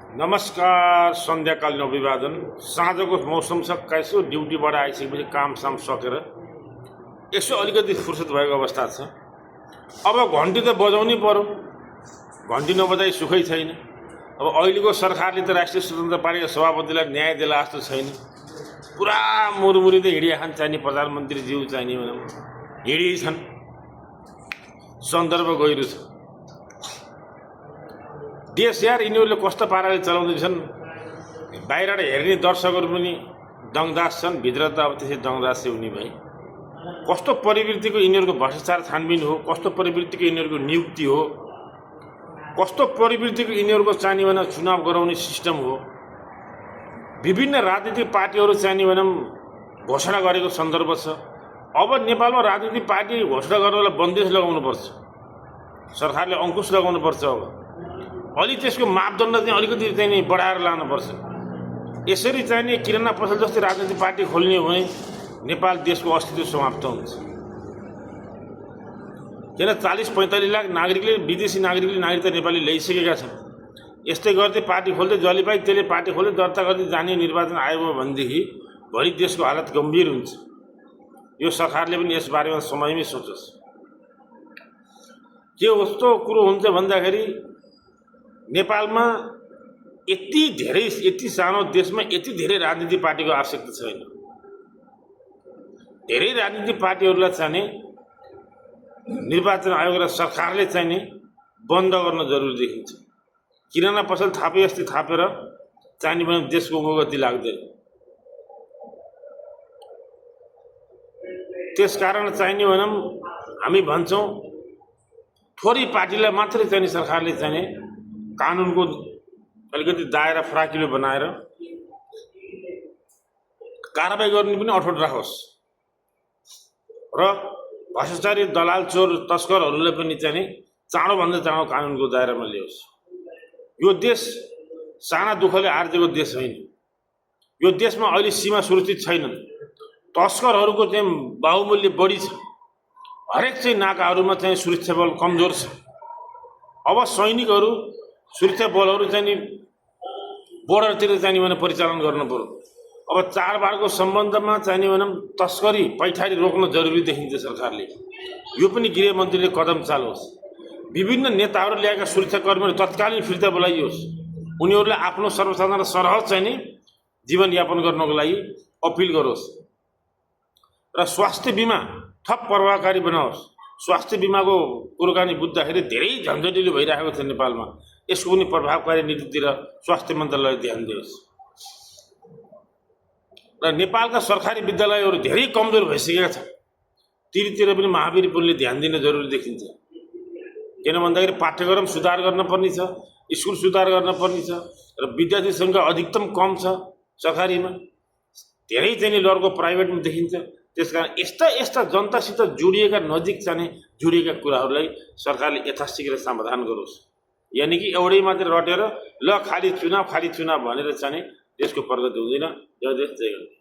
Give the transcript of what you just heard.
नमस्कार। सन्ध्याकालीन अभिवादन। साँझको मौसम छ, यसो ड्युटीबाट आइसकेपछि कामसाम सकेर यसो अलिकति फुर्सद भएको अवस्था छ। अब घन्टी त बजाउनै पर्यो, घन्टी नबजाई सुखै छैन। अब अहिलेको सरकारले त राष्ट्रिय स्वतन्त्र पार्टीका सभापतिलाई न्याय दिला जस्तो छैन। पुरा मुरमुरी त हिँडिया खान चाहिने प्रधानमन्त्रीज्यू चाहिने हिँडिए छन्, सन्दर्भ गहिरो छ। देश यार यिनीहरूले कस्तो पाराले चलाउँदैछन्, बाहिरबाट हेर्ने दर्शकहरू पनि दङदास छन्, भित्र त अब त्यसै दङदास हुने भए। कस्तो प्रवृत्तिको यिनीहरूको भ्रष्टाचार छानबिन हो, कस्तो प्रवृत्तिको यिनीहरूको नियुक्ति हो, कस्तो प्रवृत्तिको यिनीहरूको चाहिने भने चुनाव गराउने सिस्टम हो। विभिन्न राजनीतिक पार्टीहरू चाहिने भने घोषणा गरेको सन्दर्भ छ। अब नेपालमा राजनीतिक पार्टी घोषणा गर्नलाई बन्देज लगाउनुपर्छ, सरकारले अङ्कुश लगाउनुपर्छ। अब अलि त्यसको मापदण्ड चाहिँ अलिकति चाहिँ नि बढाएर लानुपर्छ। यसरी चाहिँ नि किराना पसल जस्तै राजनीतिक पार्टी खोल्ने हो भने नेपाल देशको अस्तित्व समाप्त हुन्छ। किन 40-45 लाख नागरिकले, विदेशी नागरिकले नागरिकता नेपाली ल्याइसकेका छन्। यस्तै गर्दै पार्टी खोल्दै जसले पाइ त्यसले पार्टी खोल्दै दर्ता गर्दै जाने निर्वाचन आयो भनेदेखि भोलि देशको हालत गम्भीर हुन्छ। यो सरकारले पनि यस बारेमा समयमै सोचोस्। के कस्तो कुरो हुन्छ भन्दाखेरि नेपालमा यति सानो देशमा यति धेरै राजनीतिक पार्टीको आवश्यकता छैन। धेरै राजनीतिक पार्टीहरूलाई चाहिने निर्वाचन आयोग र सरकारले चाहिने बन्द गर्न जरुरी देखिन्छ। किराना पसल थापे जस्तै थापेर चाहिने भने देशको उन्नति लाग्दैन। त्यसकारण चाहिने भने हामी भन्छौँ थोरै पार्टीलाई मात्रै चाहिने सरकारले चाहिने कानुनको अलिकति दायरा फराकिलो बनाएर कारबाही गर्ने पनि अठोट राखोस् र भ्रष्टाचारी दलाल चोर तस्करहरूलाई पनि चाहिँ चाँडोभन्दा चाँडो कानुनको दायरामा ल्याओस्। यो देश साना दुःखले आर्जेको देश होइन। यो देशमा अहिले सीमा सुरक्षित छैनन्। तस्करहरूको चाहिँ बाहुमूल्य बढी छ। हरेक चाहिँ नाकाहरूमा चाहिँ सुरक्षा बल कमजोर छ। अब सैनिकहरू, सुरक्षा बलहरू चाहिँ नि बोर्डरतिर चाहिने भने परिचालन गर्नु पर्यो। अब चाडबाडको सम्बन्धमा चाहिने भने तस्करी पैठारी रोक्न जरुरी देखिन्छ सरकारले। यो पनि गृहमन्त्रीले कदम चालोस्। विभिन्न नेताहरू ल्याएका सुरक्षाकर्मीहरू तत्कालीन फिर्ता बोलाइयोस्। उनीहरूलाई आफ्नो सर्वसाधारण सरहद चाहिने जीवनयापन गर्नको लागि अपिल गरोस् र स्वास्थ्य बिमा थप प्रभावकारी बनाओस्। स्वास्थ्य बिमाको कुराकानी बुझ्दाखेरि धेरै झन्झटिलो भइरहेको छ नेपालमा। यसको पनि प्रभावकारी नीतितिर स्वास्थ्य मन्त्रालयले ध्यान दियोस्। र नेपालका सरकारी विद्यालयहरू धेरै कमजोर भइसकेका छन्। तीतिर पनि महावीर पुलले ध्यान दिन जरुरी देखिन्छ। किन भन्दाखेरि पाठ्यक्रम सुधार गर्न पर्ने छ, स्कुल सुधार गर्न पर्ने छ र विद्यार्थी सङ्ख्या अधिकतम कम छ सरकारीमा, धेरै चाहिँ लडको प्राइभेटमा देखिन्छ। त्यसकारण यस्ता जनतासित जोडिएका, नजिक चाहिने जोडिएका कुराहरूलाई सरकारले यथाशीघ्र समाधान गरोस्। यानि कि एउटै मात्रै रटेर ल खाली चुनाव भनेर चाहिँ त्यसको प्रगति हुँदैन। जय देश जय गणेश।